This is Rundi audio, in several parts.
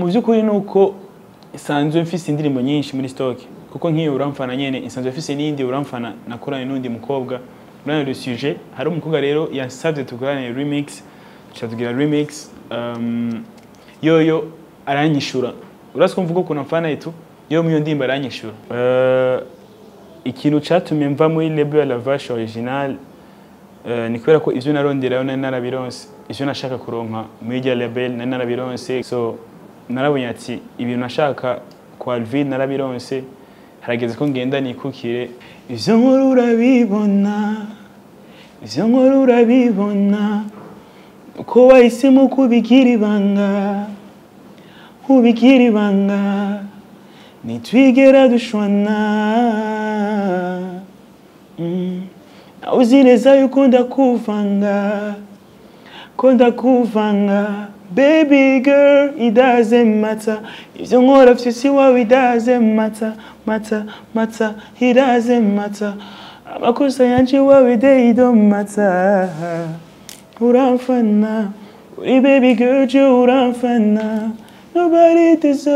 Mu by'ukuri ni uko isanzwe mfise indirimbo nyinshi muri stock, kuko nk'iyo Uramfana nyene isanzwe mfise n'iyindi Uramfana nakoranye n'undi mukobwa muri le sujet. Hari umukobwa rero yansavye tukorane remix, tuca tugira remix. Yoyo aranyishura, urazi ko mvuga ukuntu amfana itu yo mu iyo ndirimbo aranyishura. Ikintu catumye mva muri label ya La Vache Original ni kubera ko ivyo naronderayo nari narabironse, ivyo nashaka kuronka muri irya label nari narabironse. So narabonye ati ibintu nashaka kwa Alvin narabironse, harageze ko ngenda nikukire. Ivyo nkora urabibona, ivyo nkora urabibona, uko wahisemo kubigira ibanga, kubigira ibanga, ntitwigera dushwana. Nawe uzi neza yuko ndakuvanga, ko ndakuvanga. Baby girl, it doesn't matter, ivyo nkora vyose iwawe it doesn't matter, matter, matter, it doesn't matter, amakosa yanje iwawe they don't matter. Uramfana uri baby girl, je uramfana, nobody deserves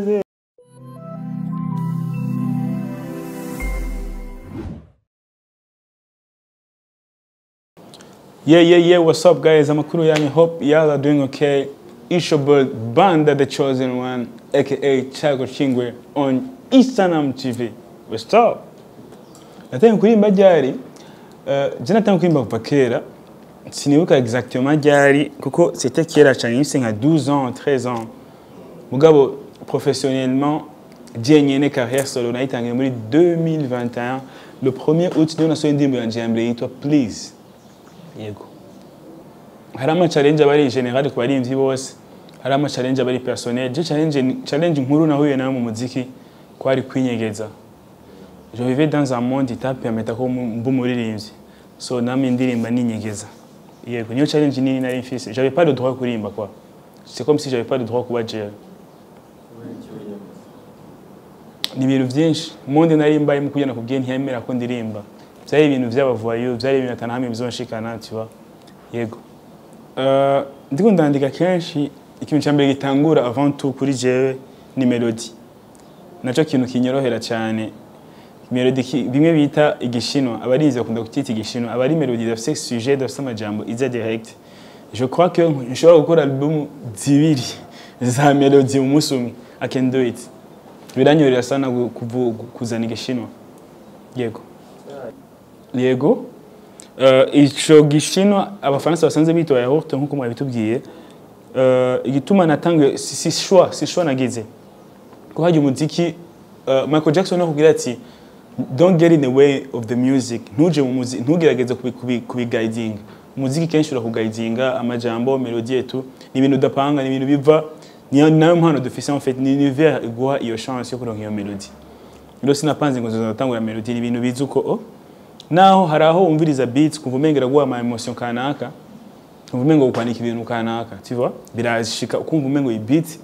it. Yeah, what's up, guys? Amakuru yanyu, hope y'all are doing okay. It's your boy Banda the Chosen One, aka Chago Chingwe on Isanam TV. What's up? Natangiye kuririmba ryari? Je natangiye kuririmba kuva kera. Sinibuka exactement ryari kuko c'était kera cyane, nifise nka 12 ans, 13 ans. Mugabo professionnellement, je nyene carrière solo nayitangiye muri 2021, le 1er août, niho nasohoye indirimbo yanje ya mbere yitwa Please. Yego, hari ama challenge aba ari général ku barimvyi bose, hari ama challenge aba ari personnel. Je challenge nkuru nahuye nayo mu muziki kwari kwinyegeza. Je vivais dans un monde itapermeta ko mba umuririmbyi, so namwe ndirimba ninyegeza. Yego, niyo challenge nini nari mfise. J'avais pas le droit kuririmba quoi, c'est comme si j'avais pas le droit kuba jewe. Ni ibintu byinshi, monde nari mbayemo kugira nakubwiye ntiyemera ko ndirimba. Byari ibintu by'abavoyou, byari ibintu atanahamwe bizonshikana, tu vois. Yego. Ndiko ndandika kenshi, ikintu cya mbere gitangura avant tout kuri jewe ni melody, naco kintu kinyorohera cyane. Melody bimwe bita igishinwa, abarinzi bakunda kucyita igishinwa, aba ari melody idafise sujet, idafise amajambo, iza direct. Je crois que nshobora gukora album zibiri za melody mu munsi umwe. I can do it, biranyorohera sana kuzana igishinwa. Yego. Ico gishinwa abafaransa basanze bitwa yaourt nkuko mwabitubwiye. Igituma natanguye si choix nagize ko hajya umuziki. Michael Jackson akubwira ati "Don't get in the way of the music", ntuje mu muziki, ntugerageze kubiguidinga. Umuziki kenshi urakuguidinga, amajambo, melodie et tout, ni ibintu udapanga, ni ibintu biva. Niyo nayo mpano dufise en fait, ni univers iguha iyo chance yo kuronka iyo melodie. Rero sinapanze ngo nzatangura melodie, ni ibintu biza uko. Oh, naho hari aho wumviriza beats kumva umenga iraguha ama emotion kanaka, kumva umengo kwandika ibintu kanaka, tu vois, birashika ukumva umengo iyi beat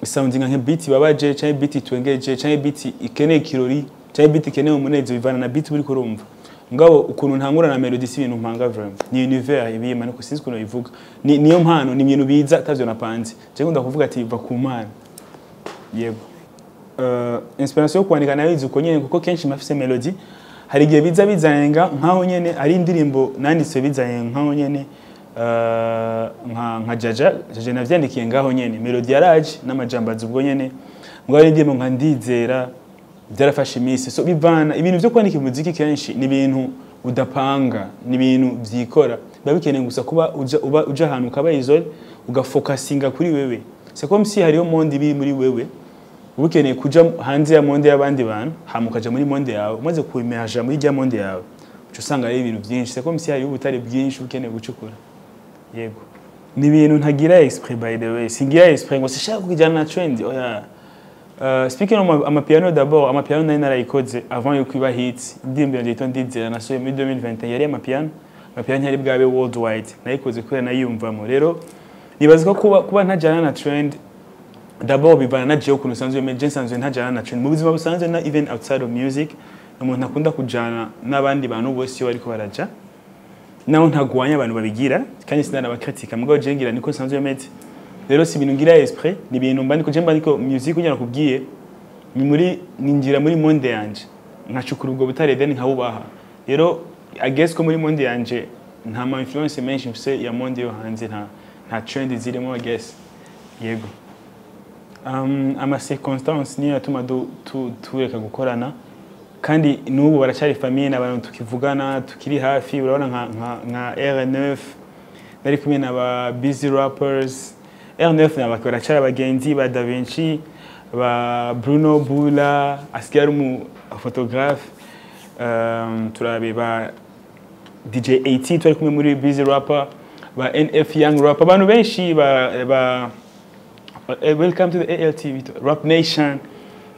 sounding nka beat ibabaje, canke beat itwengeje, canke beat ikeneye ikirori, canke beat ikeneye umunezero, bivana na beat uri kurumva. Mugabo ukuntu ntangura na melody si ibintu mpanga vraiment, ni univers ibiyema, nuko sinzi ukuntu bivuga. Ni niyo mpano, ni ibintu biza atavyo napanze. Je nkunda kuvuga ati va ku Mana. Yego. Inspiration yo kwandika nayo izi uko nyene, kuko kenshi mafise melody, hari igihe biza bizayenga nkaho nyene ari indirimbo nanditse bizayenga nkaho nyene. Nka Jaja Jaja navyandikiye ngaho nyene, melody yaraje n'amajambo azi ubwo nyene. Mugabo ari indirimbo nka Ndizera byarafashe iminsi. So bivana, ibintu vyo kwandika umuziki kenshi ni ibintu udapanga, ni ibintu vyikora, biba bikeneye gusa kuba uja, uba uja ahantu ukaba isolé, ugafocusinga kuri wewe. C'est comme si hariyo monde iri muri wewe, uba ukeneye kuja hanze ya monde y'abandi bantu, hama ukaja muri monde yawe. Umaze kuimerja muri rya monde yawe, uca usanga ari ibintu byinshi. C'est comme si hariyo ubutare bwinshi ukeneye gucukura. Yego, ni ibintu ntagira exprès. By the way, singira exprès ngo sishaka kujyana na trend, oya. Speaking of amapiano, d'abord amapiano nari narayikoze avant yuko iba hit. Indirimbo yanjye yitwa Ndizera nasohoye muri 2021 yari amapiano. Amapiano ntiyari bwabe worldwide, nayikoze kubera nayiyumvamo. Rero nibaza ko kuba ntajyana na trend, d'abord bivana na jewe ukuntu usanzwe meze. Je nsanzwe ntajyana na trend mu buzima busanzwe, na even outside of music. Ni umuntu akunda kujana n'abandi bantu bose iyo bariko baraja, naho ntagwanya abantu babigira kandi sinanabakritika, mugabo je ngira niko nsanzwe meze. Rero si ibintu ngira esprit, ni ibintu mba ndiko, je mba ndiko music kugira nakubwiye ni muri ninjira muri monde yanje, nkacukura ubwo butare, then nkabubaha. Rero I guess ko muri monde yanje nta ma influence menshi mfise ya monde yo hanze, nta trend zirimo, I guess. Yego, ama circonstances niyo yatuma tureka gukorana, kandi n'ubu baracyari famille, n'abantu tukivugana, tukiri hafi. Urabona nka R9 nari kumwe na ba Busy Rappers, R9 na baracyari abagenzi ba Da Vinci, ba Bruno Bula asigaye ari umu photographe, turabe ba DJ AT twari kumwe muri Busy Rapper, ba NF Young Rapper, abantu benshi ba welcome to the ALT Rap Nation.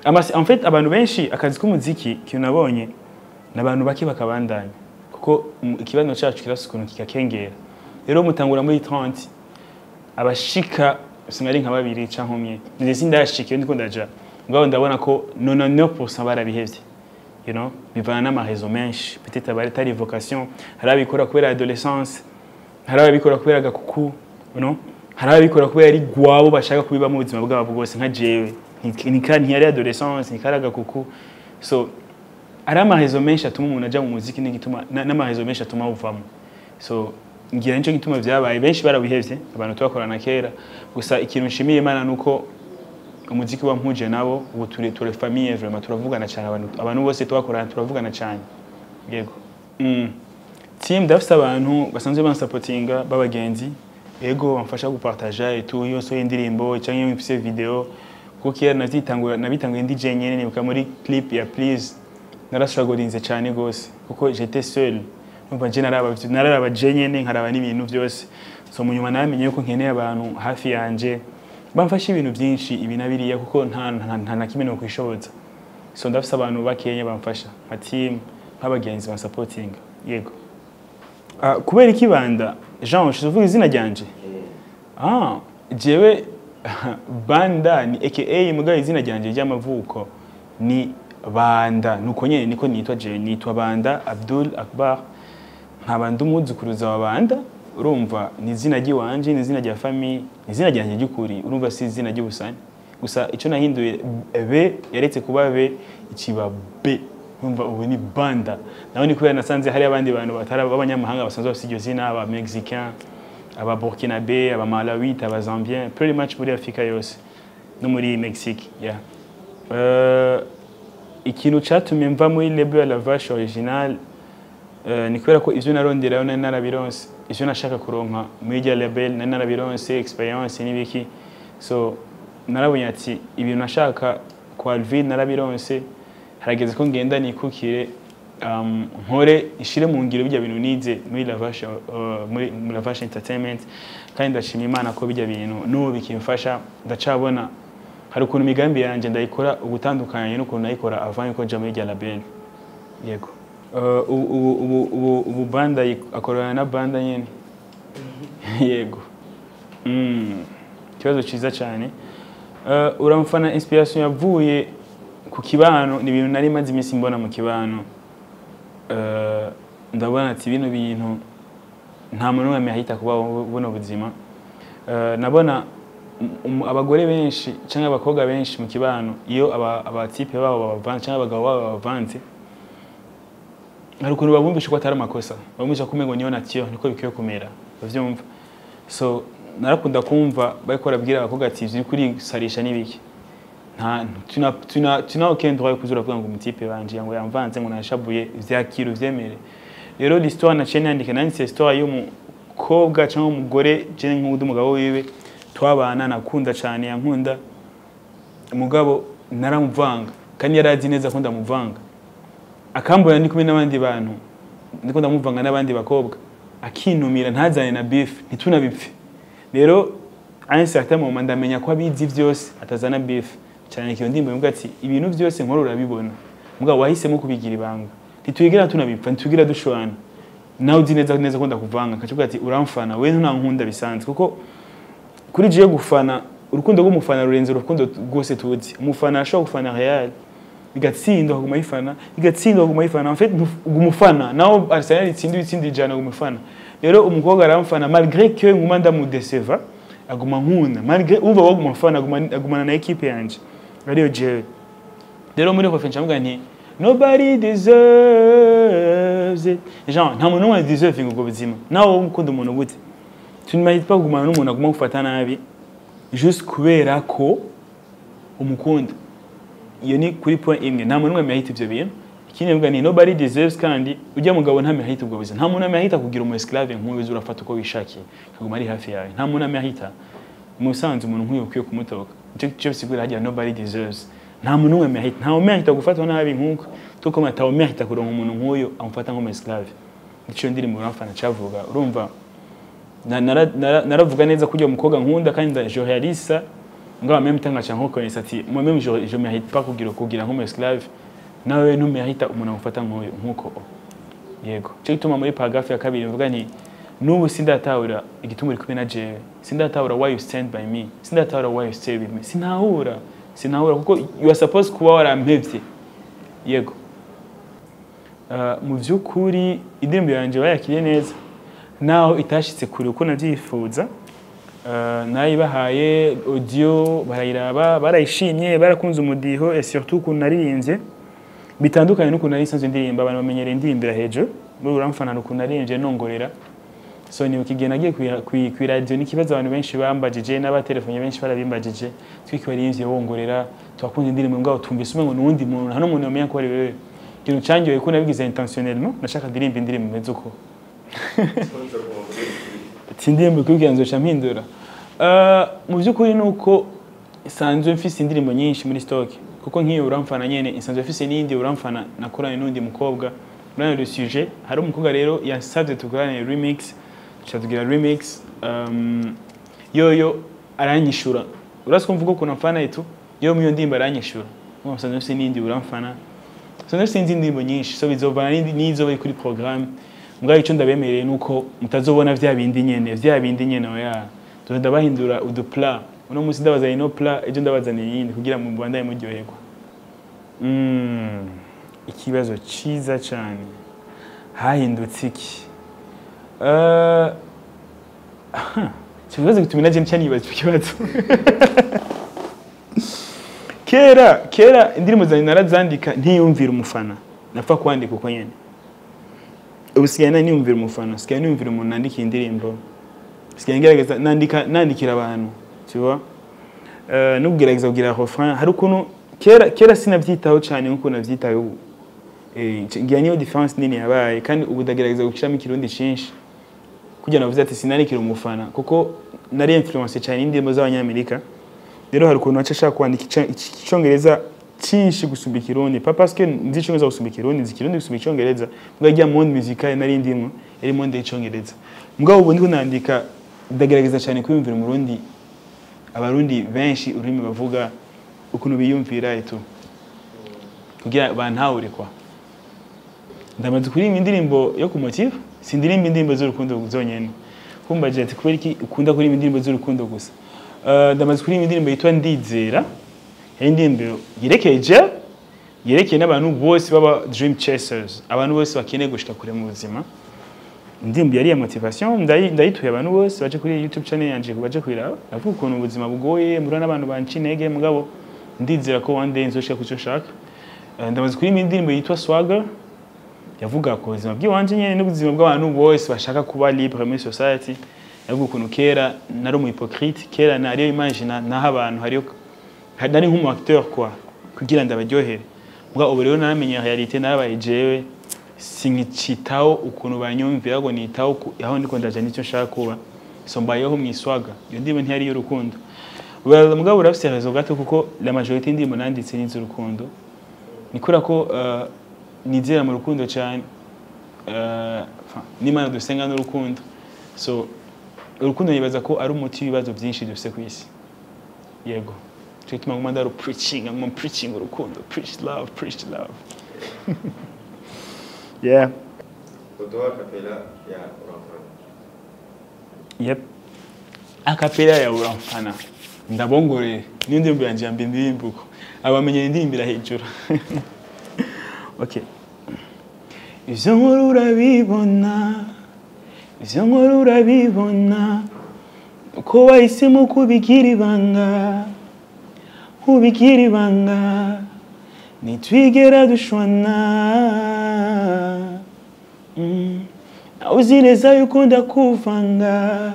En fait, abantu benshi, akazi k'umuziki, ikintu nabonye ni abantu bake bakabandanya, kuko ikibazo cyacu kirasa ukuntu kikakengera. Rero mutangura muri 30, abashika usanga ari nka babiri canke umwe. Ndetse sindashika iyo ndiko ndaja, mugabo ndabona ko 99% barabihevye. Bivana n'ama raisons menshi, peut-être abari atari vocation, hari abikora kubera adolescence, hari ababikora kubera agakuku, hari ababikora kubera ari gwabo, bashaka kubiba mu buzima bwabo bwose, nka jewe ntiyari adolescence, ntikari agakuku. So hari ama raisons menshi atuma umuntu aja mu muziki, n'igituma n'ama raisons menshi atuma awuvamo. So ngira nico gituma vyabaye, benshi barabihevye, abantu twakorana kera. Gusa ikintu nshimiye Imana nuko umuziki wampuje nabo, ubu turi famille vraiment, turavugana cyane, abantu bose twakorana turavugana cyane. Yego. Team, ndafise abantu basanzwe bansapotinga b'abagenzi, yego, bamfasha gupartager et tout, iyo sohoye indirimbo cyangwa iyo mfise video, kuko kera navyitangura, nabitanguye ndi jenyene. Nibuka muri clip ya Please narashagorinze cyane gose, kuko j'étais seul. Numva je nararaba jenyene, nkaraba n'ibintu byose. So mu nyuma namenye yuko nkeneye abantu hafi yanje bamfasha ibintu byinshi, ibi na biriya, kuko nta na kimwe no kwishoboza. So ndafise abantu bakenya bamfasha nka team, nk'abagenzi bansapotinga. Yego. Kubera iki Banda Jean, ushize uvuga izina ryanje? Jewe Banda ni aka, mugabo izina ryanje ry'amavuko ni Banda, nuko nyene niko nitwa. Jewe nitwa Banda Abdul Akbar, nkaba ndi umwuzukuruza wa Banda. Urumva ni izina ry'iwanje, ni izina rya famille, ni izina ryanjye ry'ukuri. Urumva si izina ry'ubusani gusa, icyo nahinduye B yaretse kuba B ikiba B. Urumva ubu ni Banda. Naho ni kubera nasanze hari abandi bantu batari b'abanyamahanga basanzwe bafite iryo zina, aba Mexicain, aba Burkinabé, aba Malawite, aba Zambien, pretty much muri Afrika yose no muri Mexique, yeah. Ikintu catumye mva muri label ya La Vache Original, ni kubera ko ivyo naronderayo nari narabironse, ivyo nashaka kuronka muri irya label nari narabironse, experience n'ibiki. So narabonye ati ibintu nashaka kwa Alvin narabironse, harageze ko ngenda nikukire, nkore ishire mu ngiro bijya bintu nize muri La Vache, muri La Vache Entertainment. Kandi ndashima Imana ko bijya bintu n'ubu bikimfasha. Ndacabona hari ukuntu imigambi yanje ndayikora ugutandukanye n'ukuntu nayikora avant yuko nja muri irya label. Yego. Ubu Banda akorana na Banda nyene. Yego. Ikibazo ciza cyane. Uramfana inspiration yavuye ku kibano, ni ibintu nari maze iminsi mbona mu kibano. Ndabona ati bino bintu nta muntu n'umwe yahita kubaho buno buzima. Nabona abagore benshi cyangwa abakobwa benshi mu kibano, iyo aba types babo babavanze cyangwa abagabo babo babavanze, hari ukuntu babumvisha ko atari amakosa, babumvisha ko umengo niyo nature, niko bikwiye kumera, bavyumva. So narakunda kumva bariko barabwira abakobwa ati ivyo uriko urisarisha n'ibiki, nta tu n'as aucun droit yo kuza uravuga ngo umu type banje ngo yamvanze, ngo nashabuye, vyakira uvyemere. Rero l'histoire naciye nandika, nanditse histoire y'umukobwa cyangwa umugore je nk'undi umugabo wiwe twabana, nakunda cyane, yankunda, umugabo naramuvanga kandi yari azi neza ko ndamuvanga. Akambona ndi kumwe n'abandi bantu, ndiko ndamuvanga n'abandi bakobwa, akinumira, ntazane na beef, ntitunabipfe. Rero à un certain moment ndamenya ko abizi vyose, atazana beef cyane. Iyo ndimbo ivuga ati ibintu byose nkora urabibona, mugabo wahisemo kubigira ibanga, ntitwigera tunabipfa, ntitwigira dushwana, nawe uzi neza neza ko ndakuvanga. Akavuga ati uramfana we, ntunankunda bisanzwe, kuko kuri jewe gufana, urukundo rw'umufana rurenze urukundo rwose tuzi. Umufana ashobora gufana Real igatsinda akaguma ayifana, igatsinda akaguma ayifana. En fait umufana naho Arsenal itsinda ibitsinda 100, uguma ufana. Rero umukobwa aramfana malgré que nguma ndamudeseva. Aguma nkunda malgré uba waguma mfana, agumana na équipe yanje ariyo jewe. Rero muri refrain ncavuga nti nobody deserves it, genre nta muntu n'umwe deserve ubwo buzima. Nawe wowe ukunda umuntu gute, tu ne mérites pas kugumana n'umuntu aguma gufata nabi juste kubera ko umukunda. Iyo ni kuri point imwe, nta muntu n'umwe mérite ivyo bintu. Ikindi mvuga ni nobody deserves, kandi ujya mugabo nta mérite ubwo buzima. Nta muntu mérite kugira umu esclave nk'uyu uza urafata uko wishakiye, akaguma ari hafi yawe. Nta muntu mérite. Mu busanzwe umuntu nk'uyu ukwiye kumutoka. Nicyo cyo bisigura hagira nobody deserves. Nta muntu n'umwe mérite, nta mérite gufatwa nabi nk'uko tuko, nta mérite kuronka umuntu nk'uyu amufata nk'umu esclave. Nico ndirimbo Uramfana cavuga. Urumva naravuga neza ko ujya mukobwa nkunda, kandi je réalise ça ngo en même temps ngaca nkokonesa ati moi-même je mérite pas kugira nk'umu esclave, nawe ntumérita umuntu agufata nk'uyu nk'uko. Yego, cyo gituma muri paragraphe ya kabiri mvuga nti n'ubu sindatahura igituma uri kumwe na jewe, sindatahura why you stand by me, sindatahura why you stay with me, sinahura kuko you are supposed kuba warampevye. Yego. Mu by'ukuri indirimbo yanjye bayakiriye neza naho itashitse kure uko navyifuza. Nayibahaye audio barayiraba, barayishimye, barakunze umudiho et surtout ukuntu naririmbye bitandukanye n'ukuntu nari nsanzwe ndirimba. Abantu bamenyereye indirimba hejuru, muri Uramfana ukuntu naririmbye nongorera. So nibuka igihe nagiye kw'iradiyo, n'ikibazo abantu benshi bambajije, n'abatelefone benshi barabimbajije: twiki waririmbye wongorera, twakunda indirimbo ngabo, tumvise umengo n'uwundi muntu, nta n'umuntu yamenya ko ari wewe. Ikintu cyanyoye ko nabigize intentionnellement, nashaka ndirimba indirimbo imeze uko. Ati indirimbo ikurikira nzoca mpindura. Mu by'ukuri ni uko nsanzwe mfise indirimbo nyinshi muri stock, kuko nk'iyo Uramfana nyene nsanzwe mfise n'iyindi Uramfana nakoranye n'undi mukobwa muri le sujet. Hari umukobwa rero yansavye tukorane remix, tuca tugira remix. Yoyo aranyishura, urazi ko mvuga ukuntu amfana itu yo mu iyo ndirimbo aranyishura. Nkuko nsanzwe mfise n'iyindi Uramfana, nsanzwe mfise n'izindi ndirimbo nyinshi, so bizovana n'izo bari kuri programme. Mugabo ico ndabemereye nuko mutazobona vya bindi nyene, vya bindi nyene, oya. Tuzoda bahindura udupla. Uno munsi ndabazaniye ino plat, ejo ndabazaniye iyindi kugira ngo mubandanye muryoherwa. Ikibazo ciza cane. Hahindutse iki? Ico kibazo gituma naje nca nibaza ico kibazo. Kera indirimbo zanjye narazandika ntiyumvira umufana, napfa kwandika uko nyene. Ubu sigaye niyumvira umufana, sigaye niyumvira umuntu nandikiye indirimbo, sigaye ngerageza nandika nandikira abantu, tu vois, no kugerageza kugira refrain. Hari ukuntu kera sinavyitaho cyane nkuko navyitaho ubu. Ngira niyo différence nini yabaye. Kandi ubu ndagerageza gushiramo Ikirundi cinshi kugira navuze ati sinandikira umufana, kuko nari influence cyane n'indirimbo z'Abanyamerika. Rero hari ukuntu waca ashaka kwandika Icongereza cyinshi gusumba Ikirundi, pas parce que nzi Icongereza gusumba Ikirundi, nzi Ikirundi gusumba Icongereza, mbwa rya monde musical nari ndimwo yari monde y'Icongereza. Mugabo ubu ndiko nandika ndagerageza cyane kwiyumvira Umurundi, Abarundi benshi, ururimi bavuga, ukuntu biyumvira eto, kugira bantahure kwa. Ndamaze kuririmba indirimbo yo ku motive, sindirimba indirimbo z'urukundo zonyene. Kumbaje ati kubera iki ukunda kuririmba indirimbo z'urukundo gusa? Ndamaze kuririmba indirimbo yitwa Ndizera, yari indirimbo yerekeje, yerekeye n'abantu bose baba dream chasers, abantu bose bakeneye gushika kure mu buzima. Indirimbo yari iya motivation, ndayituye abantu bose baje kuri YouTube channel yanje, baje kuyiraba. Ndavuga ukuntu ubuzima bugoye, murana n'abantu banca intege, mugabo ndizera ko one day nzoshika kuco nshaka. Ndamaze kuririmba indirimbo yitwa Swagger, yavuga ku buzima bw'iwanje nyene n'ubuzima bw'abantu bose bashaka kuba libre muri society. Yavuga ukuntu kera nari umu hypocrite, kera nariyo image naho abantu hariyo nari nk'umu acteur quoi, kugira ndabaryohere. Mugabo ubu rero naramenye réalité, narabaye jewe, sinkicitaho ukuntu banyumvira, ahubwo nitaho aho ndiko ndaja n'icyo nshaka kuba. So mbayeho mw'iswaga. Iyo ndirimbo ntiyari iy'urukundo. Well, mugabo urafise raison gato, kuko la majorité y'indirimbo nanditse ni iz'urukundo. Ni kubera ko nizera mu rukundo cyane, enfin, n'Imana dusenga n'urukundo. So urukundo nibaza ko ari umuti w'ibibazo byinshi dufise ku isi. Yego, cyo gituma nguma ndaru preaching, nguma preaching urukundo, preach love, preach love, yeah. Uduha acapella ya Uramfana. Yep, acapella ya Uramfana, ndabongoreye. Niyo ndirimbo yanjye ya mbere ndirimbo uko abamenyera indirimbo hejuru. Okay. Ivyo nkora urabibona, ivyo nkora urabibona. Uko wahisemo kubigira ibanga, kubigira ibanga, nitwigera dushwana. Nawe uzi neza yuko ndakuvanga,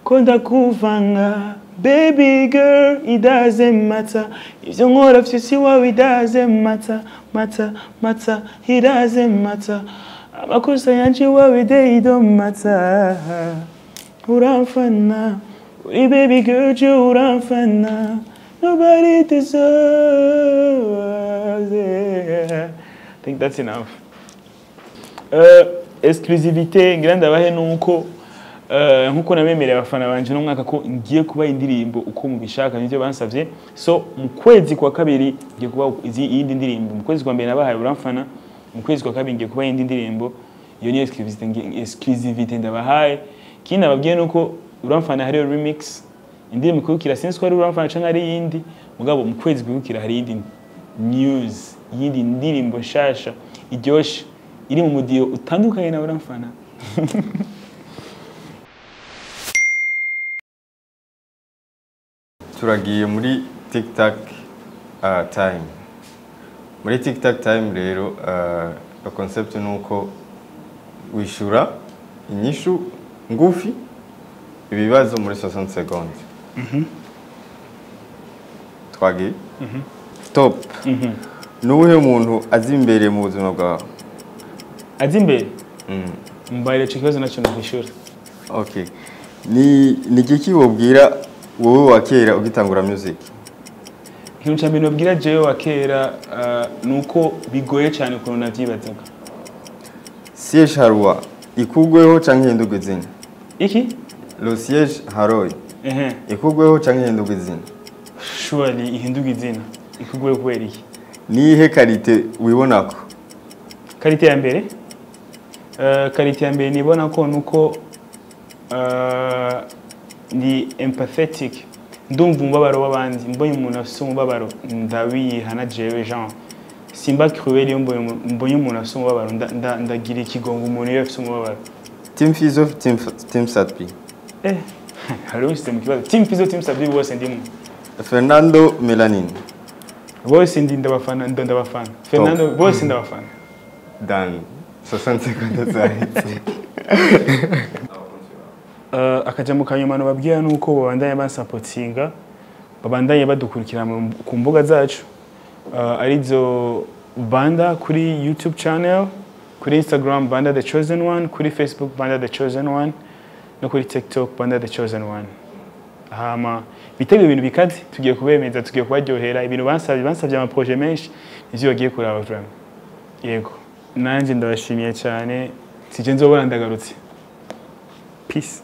ko ndakuvanga. Baby girl, it doesn't matter. Ivyo nkora vyose iwawe, it doesn't matter, matter, matter, it doesn't matter. Amakosa yanje iwawe, they don't matter. Uramfana, uri baby girl, je uramfana. Nobody deserves it. I think that's enough. Exclusivité ngira ndabahe nuko nkuko nabemereye abafana banje no mwaka ko ngiye kuba indirimbo uko mubishaka, nivyo bansavye. So mu kwezi kwa kabiri ngiye kuba izi iyindi ndirimbo. Mu kwezi kwa mbere nabahaye Uramfana, mu kwezi kwa kabiri ngiye kuba iyindi ndirimbo. Iyo ni exclusivité, exclusivité ndabahaye. Ikindi nababwiye nuko Uramfana hariyo remix. Indirimbo ikurikira sinzi ko ari Uramfana canke ari iyindi, mugabo mu kwezi gukurikira hari iyindi news, iyindi ndirimbo nshasha iryoshe iri mu mudiyo utandukanye na Uramfana. Turagiye muri tic tac time. Muri tic tac time rero, the concept ni uko wishura inyishu ngufi ibibazo muri 60 secondes. Twagiye. Top, nuwuhe muntu azi imbere mu buzima bwawe? Azi imbere? Mbaye ico kibazo nacyo nakwishura. Okay, ni igiki wobwira wowe wa kera ugitangura music? Ikintu ca mbere nobwira jewe wa kera ni uko bigoye cyane ukuntu navyibazaga. Siège Harwa ikugweho canke ihindurwe izina? Iki? Le Siège Haroy ikugweho canke ihindurwe izina? Surely ihinduka izina. Ikugoye kubera iki? Niyihe qualité wibonako? Qualité ya mbere, qualité ya mbere nibona ko nuko ndi empathetic, ndumva umubabaro w'abandi. Mbonye umuntu afise umubabaro, ndawihana jewe. Genre simba cruel iyo mbonye umuntu afise umubabaro, ndagira ikigongo umuntu iyo afise umubabaro. Team Fizo, Team Sat-B? Hariho ushyize mu kibazo. Team Fizo, Team Sat-B, bose ndimo. Fernando, Melanin? Bose ndi ndabafana, ndabafana Fernando, bose ndabafana. Dan 60 secondes zaheze. Akajambo ka nyuma nobabwira nuko babandanya bansapotinga, babandanye badukurikira ku mbuga zacu, arizo Banda kuri YouTube channel, kuri Instagram Banda The Chosen One, kuri Facebook Banda The Chosen One, no kuri TikTok Banda The Chosen One. Hama bitega ibintu bikaze, tugiye kubemeza, tugiye kubaryohera. Ibintu bansabye, amaprojet menshi, nivyo bagiye kuraba vraiment. Yego, nanjye ndabashimiye cyane. Sije nzobona ndagarutse. Peace.